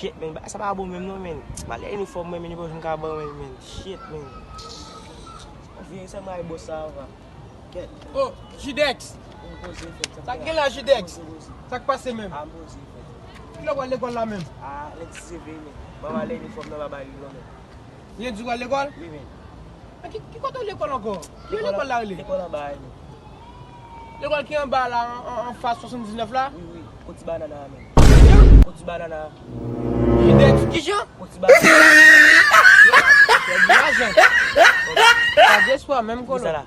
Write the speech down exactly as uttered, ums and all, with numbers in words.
Kèt, men, bagay sa pa bon menm non, men. M ale inifòm mwen, men, li pa janm ka ban mwen, men. Shit, men. Vye, sa mwen ay bòs sa, va. Kèt. Oh, Jidex. M poze, fèt. Sa k gen la, Jidex? Sa k pase menm? A, m poze, fèt. Kilè w pral lekòl la menm? A, lendi se veye, men. Mwen ale inifòm nan, pa ba li non, men. Lendi w pral lekòl? Wi, men. Men ki, ki kote w lekòl ankò? Ki lekòl la rele? Lekòl anba a, men. Lekòl ki anba la, an, an, anfas swasanndiznèf la? Wi, wi. Kot ti banana a, men. Kijan? Kot ti banana a. Jidex, kijan? Kot ti banana a. Pèdi lajan. Pa gen espwa menm Ki kolo. sa la?